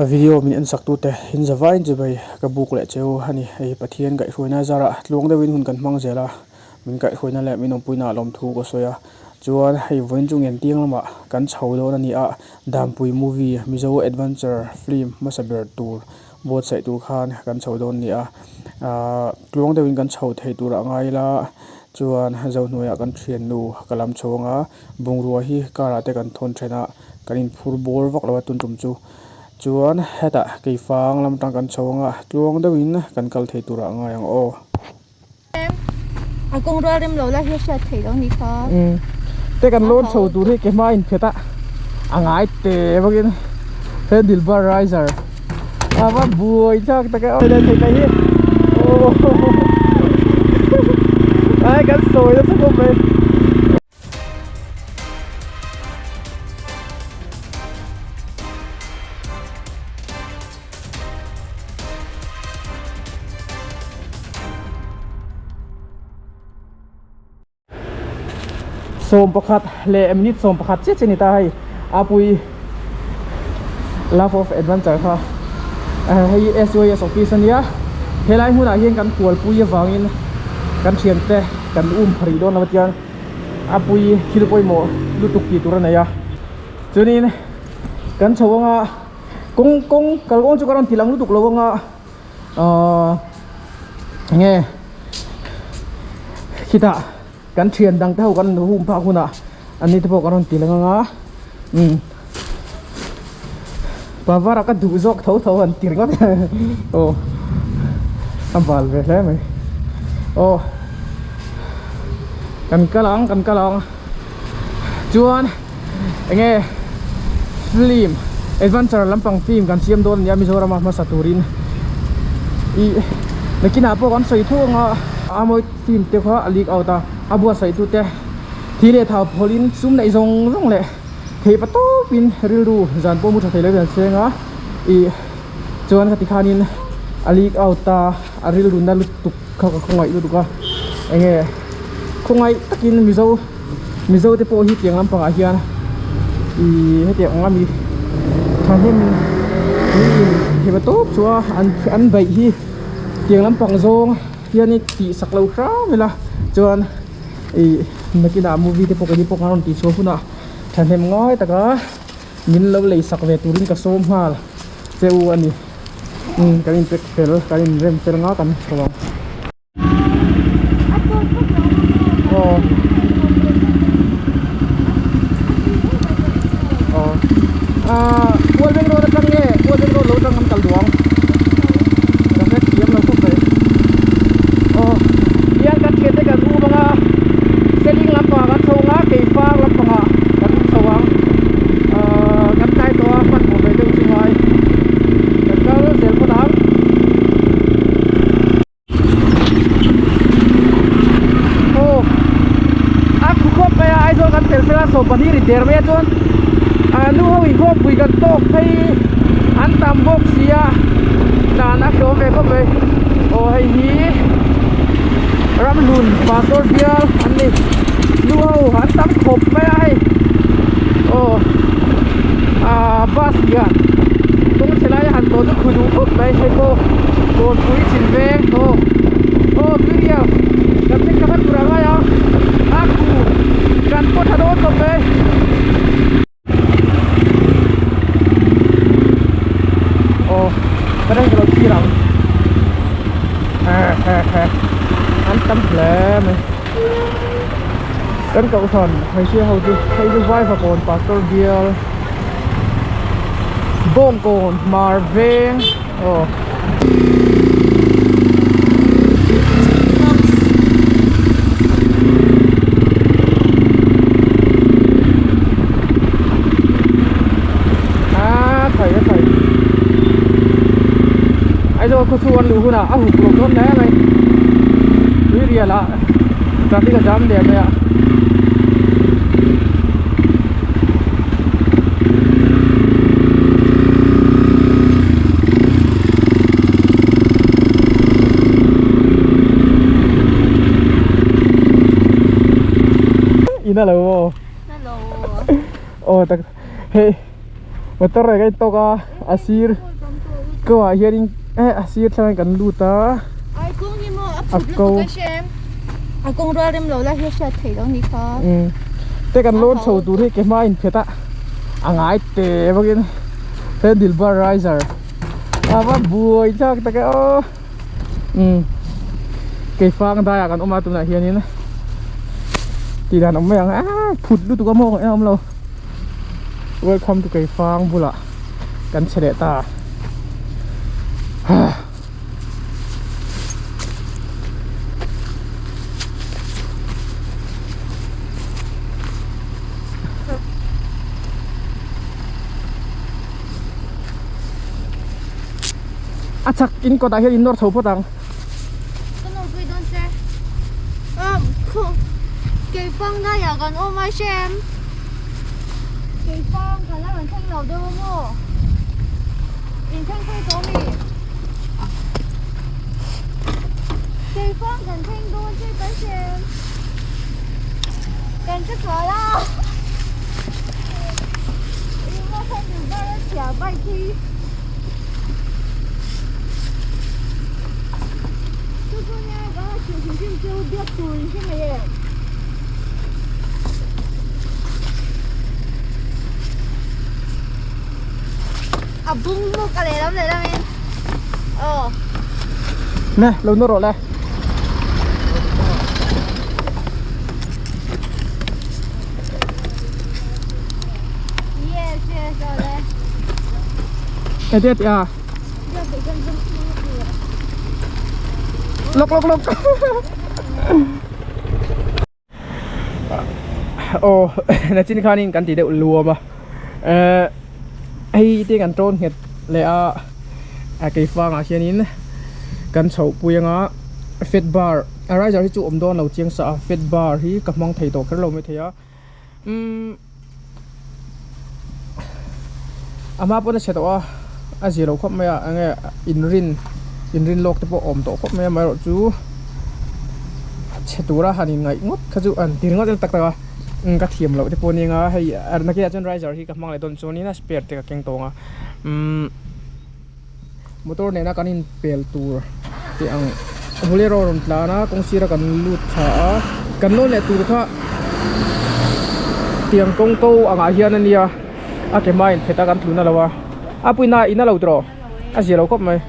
Video min en sak tute in zavaiin chibai ka buk leh cheu a ni. Hei Pathian kaihhruaina zarah tluang deuhin hun kan hmang zel a, min kaihhruaina leh min awmpuina ah lawmthu ka sawi a. Chuan hei vawiin chu Ngentiang lamah kan chho dawn a ni a, Dampui movie Mizo adventure film hmasa ber tur buatsaih tur khan kan chho dawn a ni a. Ahh tluang deuhin kan chho thei tur ah ngai ila chuan Zohnuaiah kan thiannu ka lam chho anga bungrua hi car ah te kan thawn then a. Kan inphur bawr vak lo a tun tum chu chuan hetah keifang lam atang kan chho anga tluang deuhin kan kal thei turah a ngai ang aw. A kawng rual rem lo lai hi a hriat theih lo ni kha. Umm te kan lawn chho tur hi ke hma in phet a a ngai te bawkin handle bar riser a va buai thlak tak e aw thei mai hi aw ai kan sawi nasa khawp mai. 11 leh minute 11 chiah chiah a ni ta hei a pui love of adventure kha hei S_U_S office a nia helai hmunah hian kan kualpui avangin kan thiante kan um pharih dawn lo a tiang. A pui thil pawimawh lutuk tih tur a nei a chuanin kan chho anga kawng kawng kalkawng chu ka rawn ti lang lutuk lo anga ahh enge khitah kan thian dang te ho kan hum phak hunah an ni te pawh ka rawn ti lang anga umm pavara ka duh zawk tho tho han ti ringawt aw a bal ve hle mai aw kan kal ang kan kal ang chuan enge film adventure lampang film kan siam dawn ania Mizoram a hmasa turin ih nakinah pawh kan sawi thuk anga a mawi film te kha a leak out a a buatsaih tute thi leh thau phawlhin sum neih zawng zawng leh Thei pa tawpin rilru zan pawh mu tha thei lo hian seng a ih chuan khati khanin a leak out a a rilru na lutuk kha ka khawngaih lutuk a enge khawngaih takin mizo mizo te pawh hi tiang lampangah hian ih hetiang ang ami thahnem miin thei pa tawp chu a an an beih hi tiang lampang zawng hian tih sak lo hram ila chuan. Ih nakinah movie te pawh keini pawh kan rawn tih chhuah hunah thahnem ngai taka min lo lei sak ve turin ka sawm nghal che u a ni umm kan in pack fel kan in rem fel nga kan chho ang. Aw aw ah Kualbeng road atang nge Kualbeng road lo atang kan kal duh ang ka hrethiam lo khawp mai aw hian kan thian te kan um anga seling lampangah kan chho anga keifang lampangah kan chho ang ahh kan tlai tawh a hmanhmawh ve deuh chu ngai kan kal zel phawt ang. Aw a khu khawp mai a Aizawl kan tel fel a 12 ri der mai a chuan ah nu ho inkhawmpui kan tawk phei an tam bawk si a dan a hlawm ve khawp mai aw hei hi Ramhlun pastor bial an ni nu ho an tam khawp mai a hei aw ah bus hian kawng chhe lai a han tawh chu khu duh khawp mai hei pawh Kawnpui chin veng aw aw tuirial kan thleng ta hman tur ah ngai a a khu kan pawt tha dawn tawp mai. Aw ka reng ka lo thlir ang an tam hle mai kan kohhran hmeichhia ho chu hei chu vaivakawn pastor bial bawngkawn hmar veng aw. A thai a thai Aizawl khaw chhung an luh hunah a hup lo dawn hle mai tui rial ah traffic a jam der mai a. Ina lo aw. Hello. Aw tak hei motor reng a in tawk a. A sir ko ah hianin eh a sir thlangin kan lut a. Ai kawng hi maw a phut lutuk a hrem. A kawng rual rem lo lai hi a hriat theih lo ni kha. Umm te kan lawn chho tur hi ke hma in phet a a ngai te bawkin handle bar riser a va buai thlak tak e aw umm keifang daiah kan awm a tunah hianin tih dan awm mai ang a phut lutuk a maw a awm lo. Welcome to Keifang bulah kan che leh ta ha a chak in kawtah hian in nawr chho phawt ang. Ka nawrpui dawn che. Keifang daiah kan awm a hrem. Keifang kan la rawn thleng lo deuh a maw? In thleng phei tawh ami? Keifang kan thleng dawn che kan hrem. Kan che sual a. Engmaw handle bar a chhia bike hi. Chu chu nia kan la hrilh hrim hrim chu biak tur in hre mai em. A bung bawk a lehlam lehlam in aw. Nè, lo nawr rawh le. Yes, yes, aw le. Ete tia. Lok lok lok. Aw nachin khanin kan ti deuh luam a eh hei te kan tawn nghet leh a a keifangah hianin kan chhoh pui anga fat bar a riser hi chu awm dawn lo chiang sa a fat bar hi ka hmang thei tawh kher lo mai thei a umm a hma pawn a chhe tawh a a zia lo khawp mai a enge inrin inrin lawk te pawh a awm tawh khawp mai a amaherawh chu a chhe tura han in ngaih ngawt kha chu an ti ringawt tak tak a umm ka thiam loh te pawh a ni anga hei nakinah chuan riser hi ka hmang leh dawn chuanin a spare te ka keng tawng a umm motor nena kan inpel tur tih ang bolero a rawn tlan a kawng sira kan lut thla a kan lawn leh tur kha tiang kawng ko angah hian a nia a ke hma in phet a kan tlun a lo a a puina in a lo tawh a zia lo khawp mai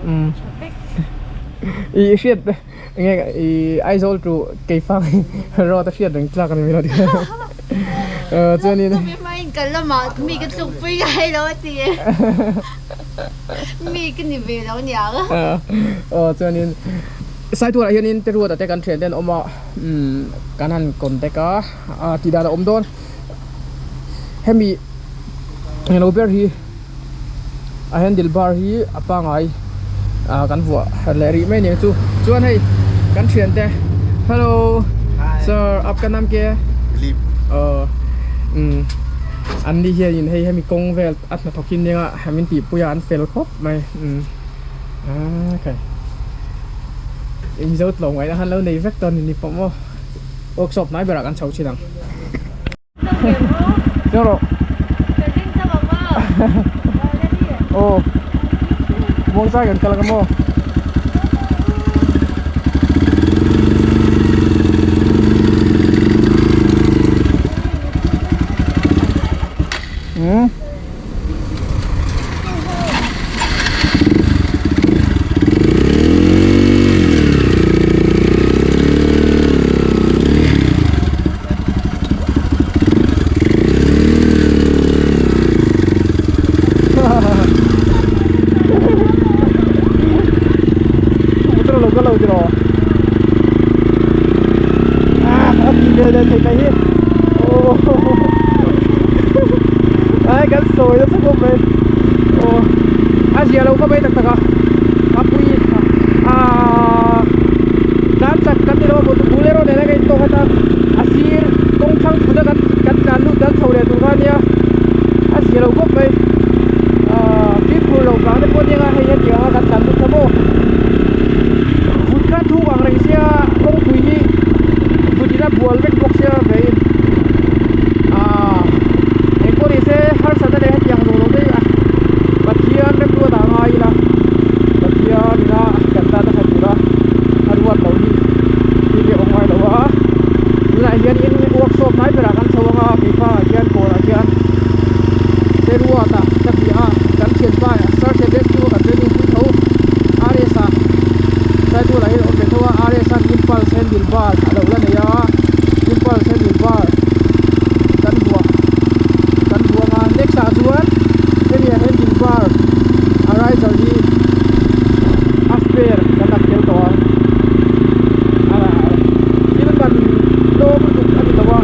umm ih hriat enge ih Aizawl to Keifang road a hriat reng tlak a ni mai lo chuanin Chumi hmain kan lamah mi ka tlukpui ngai lo a ti e. Mi ka ni ve lo niang. Aw chuanin Saitualah hianin Teruata te kan thian te an awm a umm kan han contact a a tih dan a awm dawn hemi englo ber hi a handle bar hi a pangai ah kan vuah leh rih mai aniang chu chuan hei kan thian te hello sir aap ka naam kya hai Dilip aw umm an ni hianin hei hemi kawng vel a hnathawk hi nia min tihpui a an fel khawp mai umm ah okay Mizo tlawm ngaihna khan lo nei vek tawh a ni ni pawh maw workshop hnai berah kan chho thin ang. Chau rawh. Aw. Muangchang kan kal ang maw. Hmm. Motor lo kal lo tiraw ah a ti ve leh thei mai hi ai kan sawi nasa khawp mai aw a zia lo khawp mai tak tak a a pui ah tlan chak kan ni lo a bolero nena ka intawk a ta a sir kawng thlang thut a kan kan tlan lut kan chho leh tur kha ania a zia lo khawp mai ah fimkhur loh vang te pawh ania hei hetiang anga kan tlan lut kha maw vut kha thuk ang reng sia kawngpui hi vut in a bual vek bawk sia veiin ah engpawh ni se harsatna leh hetiang zawh loh te hi a. thianpa search and rescue a kan training pui tho RS a Saitual ah hian a awm ve tho a RS an impulse handle bar a lo la nei a impulse handle bar kan vuah kan vuah ang a next ah chuan hemi a handle bar a riser hi a spare kan ak tel tawh ang thil man tlawm lutuk a ni lo a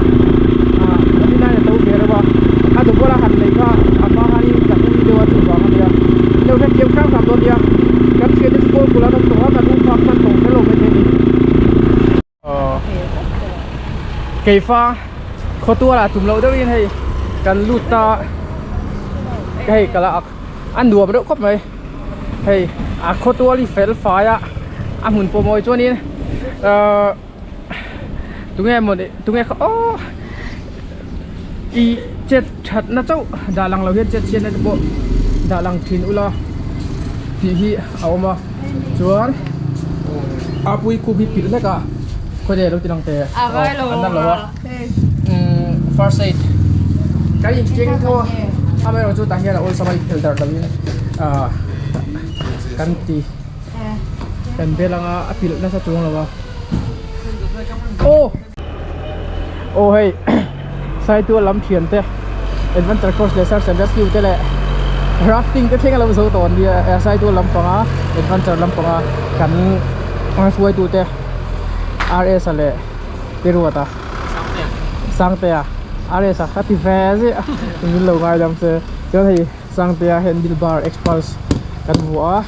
ah a rinai a to ve reuh a a double a han lei kha a hma khanin ka ui deuh a chuvang a nia lo hrethiam hrang hrang dawn nia kan thiante chu kawl kul an awm tawh a kan um phak hman tawh kher lo maithei a ni. Keifa khawtualah tum loh deuhin hei kan lut ta hei ka la ak a nuam reuh khawp mai hei a khawtual hi fel fai a a hmun pawh mawi chuanin ahh tunge mawni tunge kha aww ih chet that na chauh dah lang lo hian chet chhiatna te pawh dah lang thin ula tih hi a awm a chuan a pui khup hi pilh hlek a khawnge lo ti lang teh aw an lang lo a umm first aid kan in keng tho a amaherawhchu chu tah hian a awlsam a inphel darh loin ah kan ti kan bel anga a pilh nasa chuang lo a aw. Aw hei Saitual lam thian te Adventure Course leh Search and Rescue te leh Rafting te thleng a lo zo tawh an nia Saitual lampanga Adventure lampanga kan hruaitu te RS a leh Tiruata Sangtea RS a ka ti ve ziah min lo ngaidam che chuan hei Sangtea handle bar Xpulse kan vuah a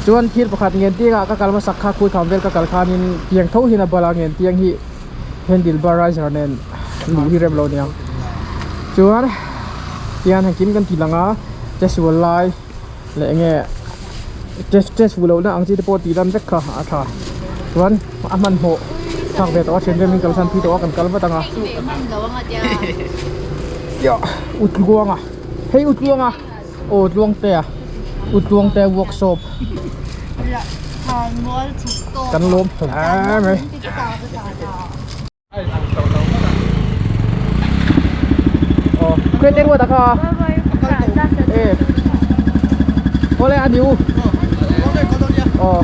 chuan thil pakhat ngen tiangah ka kal hmasak kha khuitham vel ka kal khanin tiang tho hian a bal a ngen tiang hi handle bar riser nen luh hi rem lo aniang chuan tian engkim kan ti lang a che sual lai leh enge che sual lohna ang chi te pawh tih lan vek kha a tha chuan a hmanhmawh thlak ve tawh a thian vel min kalsan pui tawh a kan kal vat ang a utluanga hei utluanga aw tluangtea utluangte workshop kan lawm hle mai aw khawi te ruat a kha e awle a ni u aw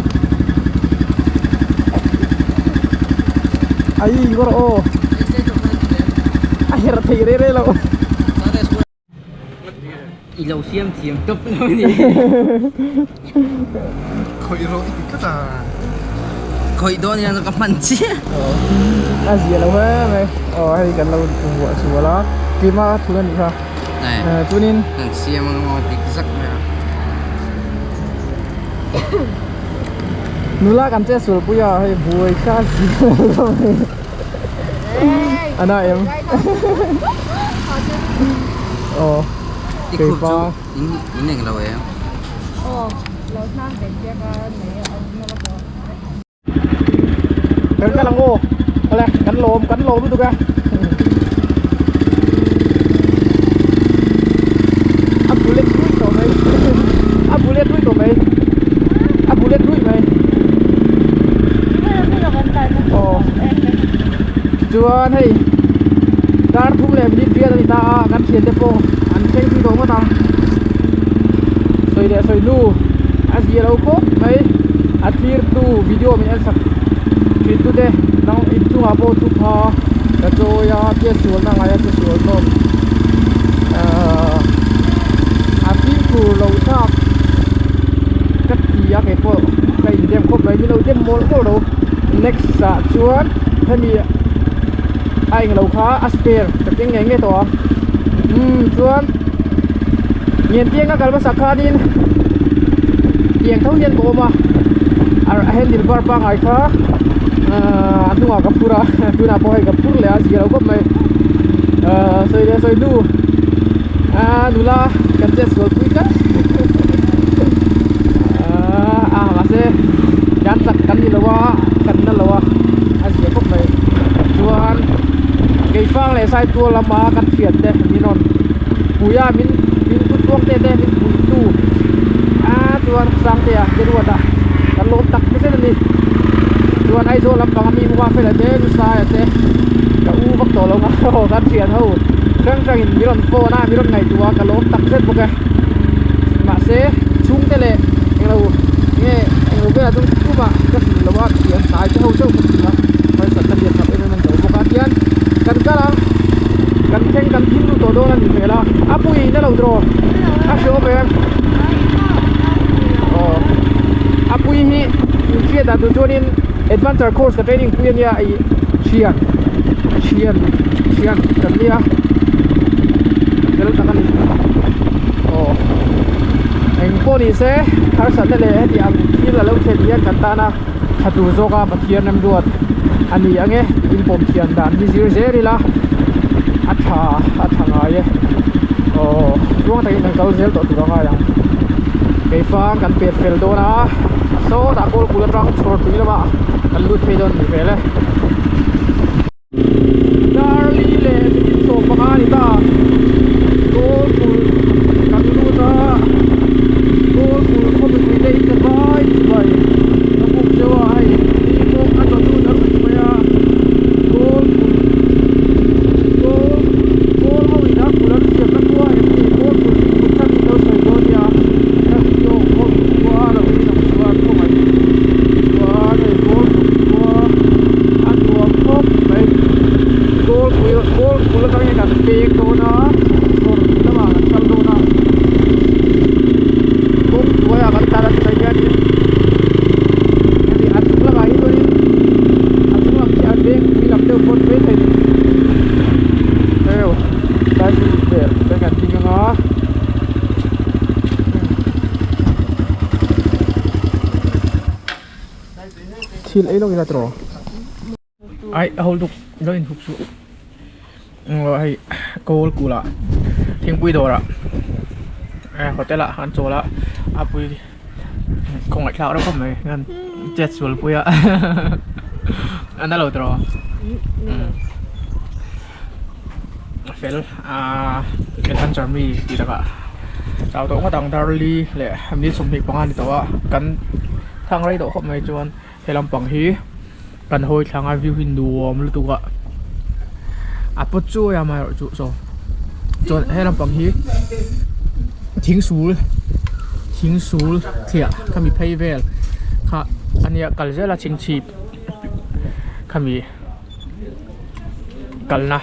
ai ngawr aw a her thei rei rei lo. I lo siam thiam tawp lo a ni. Khawih rawh i ti tlat a. Khawih dawn hian ka hman chiah. A zia lo hle mai. Aw hei kan lo vuah sual a. Tlima thul a nih kha. Chuanin. Kan siam ang maw dik zak mai a. Nula kan che sual pui a hei buai kha a zia lo mai. Ana em. Aw. I khup chu in in eng lo em. Aw lo hlang ve chiang a nei a na la pawh. Kan kal ang aw. Awle kan lawm kan lawm lutuk a. A bullet ruih tawh mai. A bullet ruih tawh mai. A bullet ruih mai. Aw chuan hei dar thum leh minute riat a ni ta a kan thiante pawh an thleng zui tawh ngawt ang sawi leh sawi hnu a zia lo khawp mai a thlir tu video min en sak thin tu te nang inchungah pawh thu pha ka chawi a chetsualna ngai a chetsual hlawm ahh a fimkhur loh thlak ka ti a keipawh ka indem khawp mai min lo dem mawlh mawlh lo next ah chuan hemi a englo kha a spare ka keng ngei ngei tawh a umm chuan ngen tianga kal hmasak khanin tiang tho hian ka awm a a handle bar pangngai kha ahh a hnungah ka phur a tunah pawh hei ka phur leh a zia lo khawp mai ahh sawi leh sawi hnu ahh nula kan chet sual pui tlat ahh a mahse kan chak kan ni lo a kan na lo a a zia khawp mai chuan keifang leh saitual lama kan thian te min rawn pui a min min kut tuak te te min pui tu a chuan sangtea te ruat a kan lawm tak zet a ni chuan Aizawl lampang ami hmuh a fela te Lusaia te ka u vak tawh lo nga aw kan thian ho hrang hrang in min rawn phone a min rawn ngaihtuah a ka lawm tak zet bawk e mahse. mahse chhungte leh englo nge englo velah chuan tumah ka hrilh lo a thian hnai te ho chauh ka hrilh a harsatna lian tham em em an lo bawk a tihian kan kal ang kan thleng kan thim lut tawh dawn a nih hmel a a pui in a lo draw a hre awm em aw a pui hi hriat dan tur chuanin adventure course ka training pui ania ih thian thian thian kan nia fel tak a ni aw eng pawh ni se harsatna leh heti ang thil a lo thlen hian kan tana tha tur zawka Pathian remruat a ni ang e tiin pawm thian dan hi zir zel ila a tha a tha ngai e aw tluang takin kan kal zel tawh tur a ngai ang keifang kan pet fel dawn a sawtah kawl kul atang chhawr tui lamah kan lut phei dawn a ni hmel e. Darli leh minute 15 a ni ta kawl kul kan lut a kawl kul khaw mipui te in che vai vai ka buk deuh a hei ni pawh a tla lut a ruih mai a kawl kul kawl kawl ho in a kul an siam na khua em ni kawl kul hi kut khat in lo sawi dawn nia ka video kawl kul khua a lo in ang chuan khawngaih chuan hei kawl kul khua. A nuam khawp mai kawl pui kawl pul atang hian kan peng dawn a kawr lamah kan kal dawn a kawng hnuaiah kan tlan a chutah hianin hemi a chung lamah hi chuanin a chung lam khi a veng pui lam deuh pawn maithei ni heu tlai chu vel te kan ding ang a. Thil ei lawk ila tawh ai a hawl duk lo in hup suh hei kawl kul ah thingpui dawr ah hotel ah an chawl a a pui khawngaih thlak reuh khawp mai hian chet sual pui a a na lo tawh fel ah adventure mi tih takah chau tawh ngawt ang darli leh minute 25 a ni tawh a kan thang rei tawh khawp mai chuan he lampang hi kan hawi thlang a view hi nuam lutuk a a pawt chuai a amaherawhchu saw chuan he lampang hi thing sul thing sul thliah khami phei vel kha ania kal zel a chingchhip khami. Kalna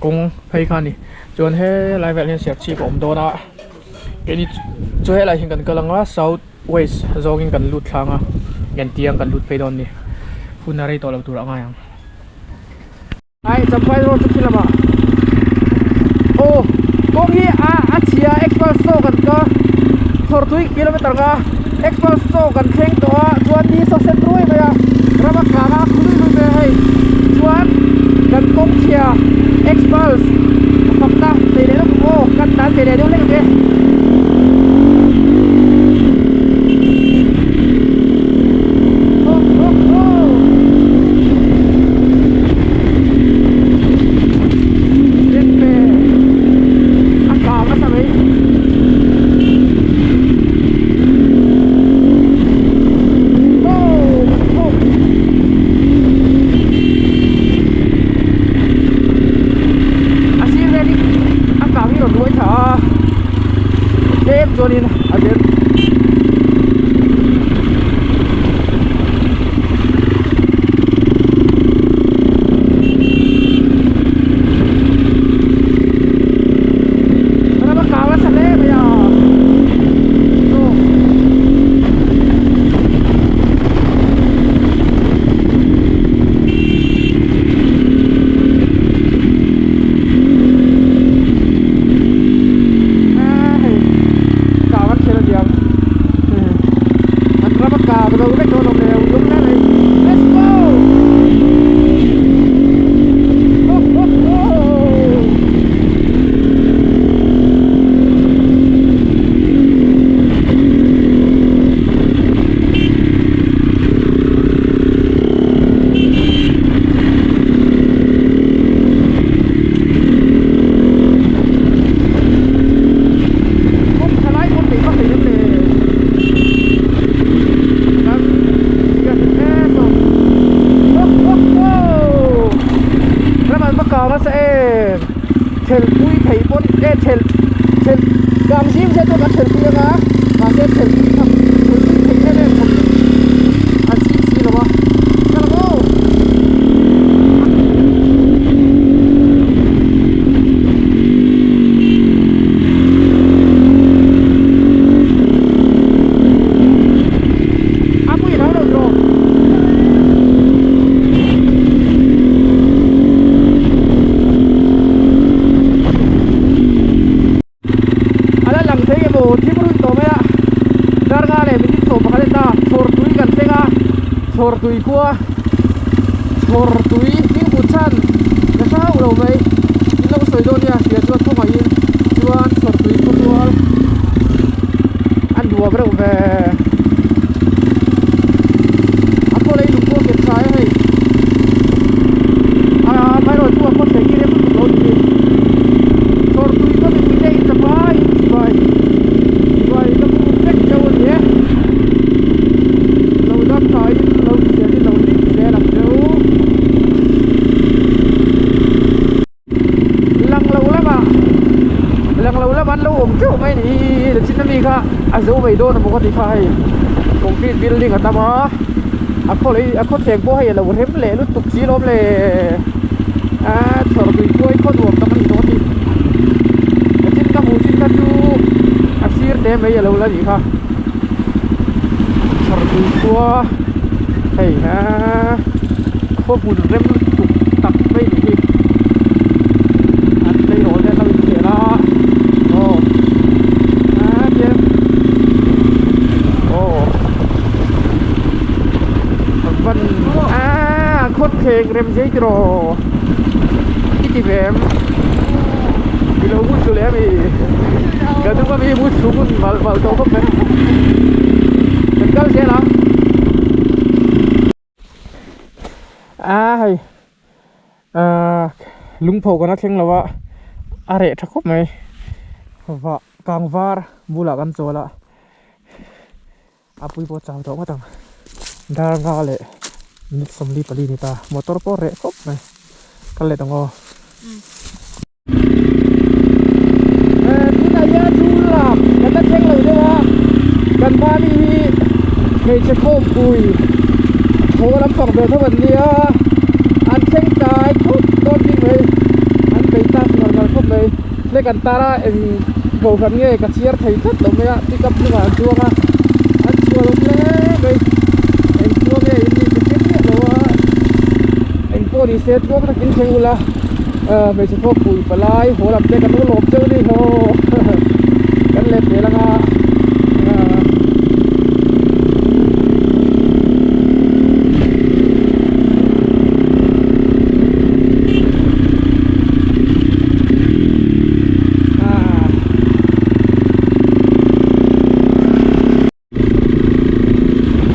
kawng phei kha a ni chuan helai velah hian serchhip a awm dawn a keini chu helai hian kan kal ang a south west zawngin kan lut thlang a Ngentiang kan lut phei dawn a ni hun a rei tawh lo tur a ngai ang. Ai champhai road chu khi lamah aw kawng hi a a chhia express chaw kan ka thawrtui kilometer nga express chaw kan thleng tawh a chuan ni saw sen ruai mai a ram a kang a khului lui mai a hei chuan kan kawng chhia express fakna nei leh lawk aw kan tan ve leh deuh hlek ang e. A kang nasa mai. A sir vel hi a kang hi rawn ruai thla a tlem chuanin a zel Ram a kang nasa hle mai a chaw a hei kang an thlen a niang an ram a kang zo vek dawn awm e ui awm hle mai let's go ho ho ho. Kawng tha lai pawn neih vak thei em le kan ram an va kau nasa em thelpui thei pawn e thel Thelh kang zim zet chu kan thelh pui anga mahse thelh pui tham thelh pui theih em em khawp a zim si lo a kal ang aw. A pui lo lo tawh. A la lang thei emaw thim run tawh mai a darnga leh minute sawm pakhat a ni ta chhawr tui kan thleng a chhawr tui khua chhawr tui hming put chhan ka hre hauh lo mai in lo sawi dawn nia hria chuan khawngaihin chuan chhawr tui khawtual a nuam reuh ve a khaw lei lung pawh a nghet tha e hei a amaherawh chu a khaw thleng hi rem lutuk lo ni chhawr tui ka mipui te in chawpai in chibai chibai ka buk vek deuh a ni e lo dam tha in lo hrisel in lo hlim zel ang cheu. Lang lo lamah lang lo lamah an lo awm teuh mai a ni hi chin ami kha a zo mai dawn a maw ka tih kha hei concrete building a tam a a khaw lei a khaw thleng pawh hei a lo rem leh lutuk si lawm le a chhawr tui kuai khaw nuam tak a ni tawh a ni a chin ka hmuh chin kha chu a sir te mai a lo la nih kha chhawr tui khua hei aa khaw hmun rem lutuk tak mai a nih hi an tleirawl te an lo inkhel a aw aa tiang aw a van aa khaw thleng rem zai tiraw i ti ve em i lo ngun chu leh ami ka hnung ami ngun chu ngun malh malh tawh khawp mai kan kal zel ang. A hei ahh lungpho kan a thleng lo a a reh tha khawp mai vah kang var bulah kan chawl a a pui pawh chau tawh ngawt ang dar nga leh minute 44 ni ta motor pawh a reh khawp mai kal leh tawh ang aw. Tunah hian chu lam kan la thleng lo deuh a kan mahni hi hmeichhe khawmpui thaw lampang ve tho an nia an thleng tlai khawp dawn bik mai an bei tak ngar ngar khawp mai hlek an tar a eng kohhran nge ka chhiar thei tlat lo mai a pickup hnungah an chuang a an chhuah lo hle mai eng khua nge in nih ka hre miah lo a eng pawh ni se tluang takin thleng ula. Hmeichhe khawpui palai haw lam te kan lo lawm cheu ni haw kan let zel anga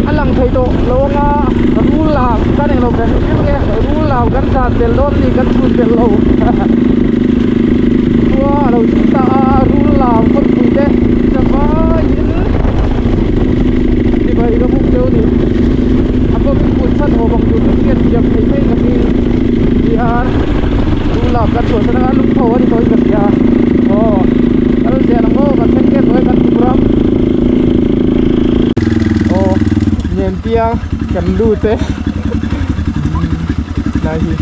A lang thei tawh lo anga rul lam kan englo ve hrim hrim nge rul lam kan zan tel dawn ni kan chhun tel lo khua a lo thim ta a rul lam kawngpui te zavaiin chibai ka buk deuh a ni a kawng in kut chhan haw bang tur chu hriat thiam theih mai ka hming tihian rul lam kan chhuah san anga lungtho a ni tawhin ka hria aw kal zel ang aw kan thleng tep tawh e kan tuk ram. Aw nen piang kan lut e lai hi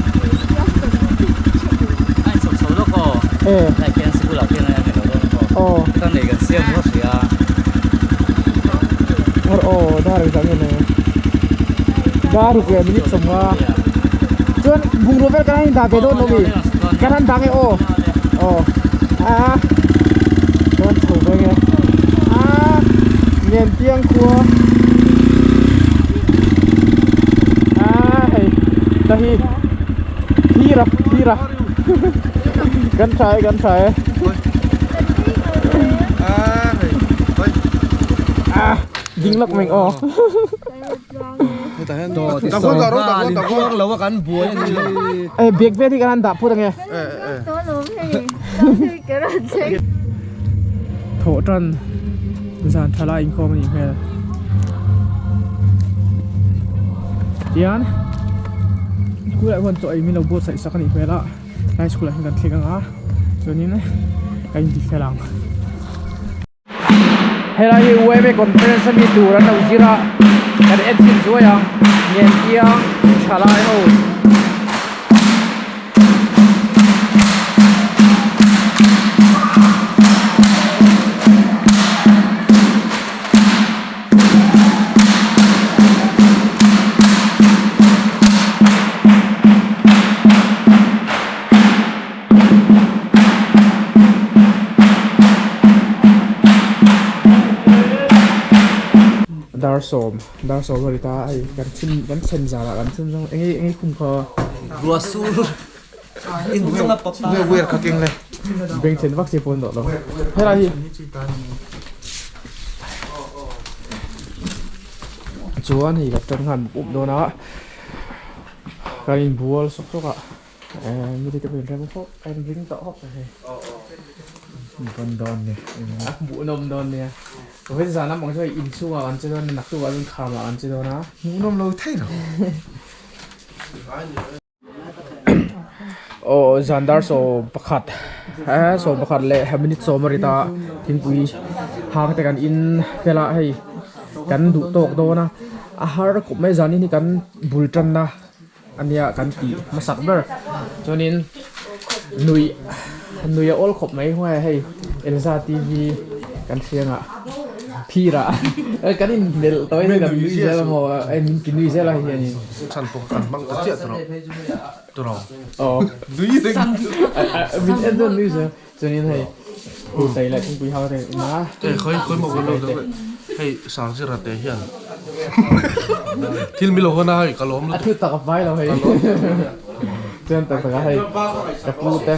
A in chho chho lawk aw e lai khian sikul ah khian a ni lo dawn aw aw ka nei kan siam ruat hrih a aw dar engzah nge nei dar ruk leh minute sawmnga chuan bungrua vel kan han indah ve dawn lo mi kan han dah nge aw aw a chuan chho ve nge a nen piang khua a hei ta hi thira thira kan tha e kan tha e a ding lawk mai aw e bag vel hi kan han dah phut ange Thawh tan zan tha lai inkhawm a nih hmel tian school ah hian chaw ei min lo buatsaih sak a nih hmel a tlai school ah hian kan thleng ang a chuanin ka inti fel ang. Helai hi UMA conference ami tur an lo zir a kan en chhin zuai ang Ngenkiang thalai ho. Dar sawm dar sawm a ri ta a hei kan chhun kan thlen zanah kan chhun zawng enge enge khum kha Rua sur in chunga papa Nge wire kha keng le beng thlen vak che pawh an dawh lo helai hi chuan hei ka tan khan up dawn a kan inbual sawk sawk a. Mite te pawh in rem khawp a in ring tawh khawp mai hei ban dawn ni a hmuhnawm dawn nia vawiin zan lamah chuan inchhungah kan che dawn a naktuk ah chuan khamah kan che dawn a hmuhnawm lo thei lo aw zan dar sawm pakhat sawm pakhat leh minute sawm a ri ta thingpui hang te kan in fel a hei kan duh tawk dawn a a har khawp mai zanin hi kan bul tanna. Ania kan tih hmasak ber chuanin nuih nuih a awl khawp mai hunga hei Elza tv kan hriangah phirah kan inmelh tawh in kan nui zel a maw min ti nui zel a hei hianin chhan pawh kan hmang ta chiah tawh tawh aw nui reng min en dawn nui zel chuanin hei hurtai leh thingpui hang te in a khawi khawi maw kan lo deuh hei sangzira te hian thil mi lo hawn a hei ka lawm a thu tak a pai lo hei chuan tak tak a hei ka pu te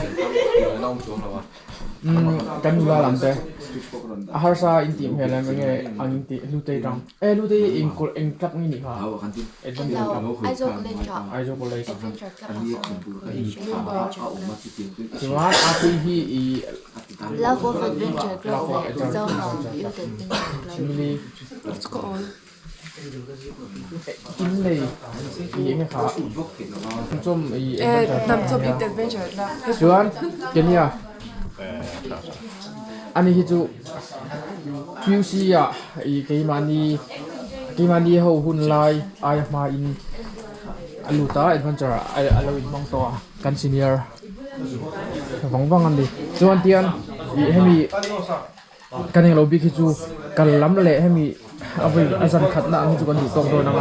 kan nula lam te a harsa in tih hmel em enge ang in tih hlutei tang e hlutei eng kawr eng club nge nih kha Hello Aizawl College ah Aizawl College Adventure Club ah chuan a pui hi i Love of Adventure Club leh Zohang Youth Adventure Club. In nei i enge kha chawm i Adventure Club. Chuan Kenya ani hi chu QC ah i keimahni keimahni ho hun lai aia hma in a lut a adventure ah a lo inhmang tawh a kan senior vang vang a ni chuan tian ih hemi kan englo bik hi chu kal lam leh hemi a vawi a zan khat na ang hi chu kan duh tawk dawn ang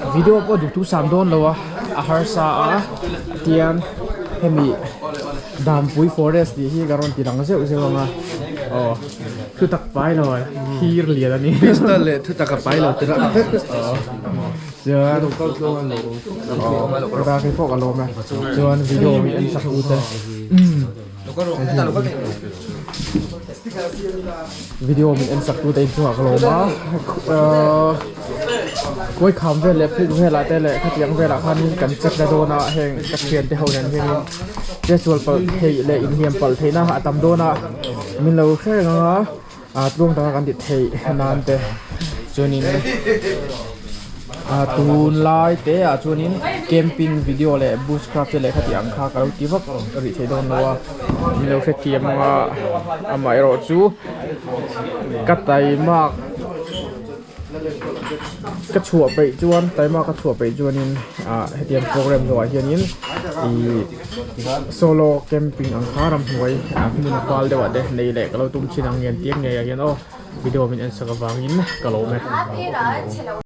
a video pawh duh thu sam dawn lo a a harsa a tian hemi dampui forest tih hi ka rawn ti lang zeuh zeuh ang a aw thu tak pai lo a thir lian a ni pistol leh thu tak a pai lo te reuh chuan aw kei pawh ka lawm e chuan video hi en sak u te video min en sak tu te inchungah ka lawm a khawi kham vel leh puk velah te leh khatiang velah khanin kan check na dawn a heng ka thian te ho nen hianin casual palh theih leh inhliam palh theihna a tam dawn a min lo hre reng ang a. Ah tluang taka kan ti theih nan te chuanin ah tunlai te ah chuanin camping video leh bushcraft te leh khati ang kha ka lo ti vak rih thei dawn lo a min lo hrethiam ang a amaherawh chu ka taimak ka chhuah peih chuan taima ka chhuah peih chuanin ah hetiang program zawhah hianin ihh solo camping ang kha ramhnuai ah hmun fal deuh ah te nei leh ka lo tum thin ang ngen tiang ngei ah hian aw video min en sak avangin ka lawm e.